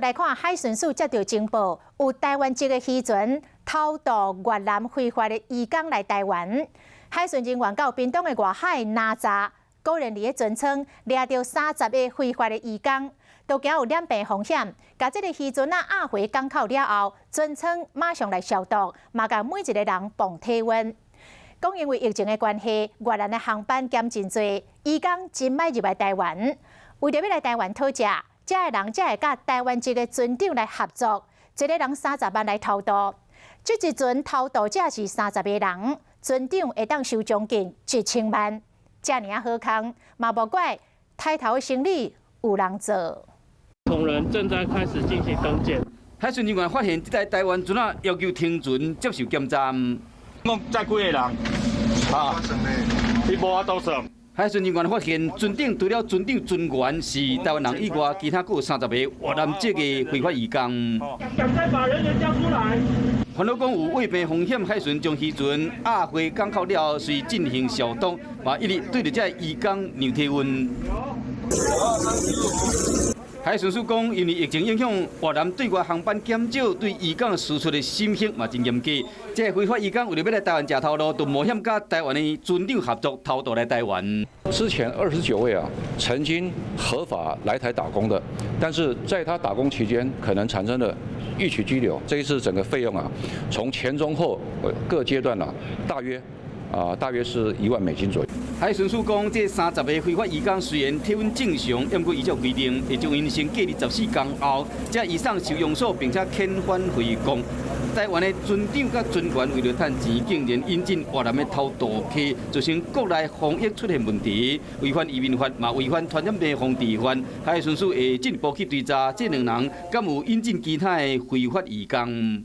來看海巡署接著情報，有台灣籍的漁船偷渡越南非法的移工來台灣。海巡人員到屏東的外海拿查，果然佇咧船艙掠著30個非法的移工，都驚有染病風險。共這个漁船仔押回港口了後，船艙馬上來消毒，嘛共每一个人磅體溫。講因為疫情的關係，越南的航班減真濟，移工真歹入來台灣。為著欲來台灣討食，遮的人才會佮台灣籍的船長來合作，一个人三十萬來偷渡。這一船偷渡者是30個人，船長會當收將近1000萬，遮爾仔好康，嘛無怪刣頭的生理有人做。同仁正在開始進行登檢。海巡人員發現這台台灣船仔要求停船接受檢查。講載幾个人？啊，伊無法度算。海巡人員發現船頂除了船長、船員是台灣人以外，其他閣有30個越南籍的非法移工。趕快把人員交出來！煩惱講有衛病風險，海巡將漁船押回港口了後，隨進行消毒，嘛一直對著這移工量體溫。海巡署講，因為疫情影響，越南對外航班減少，對移工輸出的審核嘛真嚴格。這個非法移工為著欲來台灣食頭路，就冒險佮台灣的船長合作偷渡來台灣。之前29位啊，曾經合法來台打工的，但是在他打工期間，可能產生了逾期居留。這一次整個費用啊，從前中後各階段啊，大約是1萬美金左右。海巡署講，這30個非法移工雖然體溫正常，毋過依照規定，會將𪜶先隔離14天後，才移送收容所，並且遣返回國。台灣的船長佮船員為著趁錢，竟然引進越南的偷渡客，造成國內防疫出現問題，違反移民法，嘛違反傳染病防治法。海巡署會進一步去追查這兩人敢有引進其他的非法移工。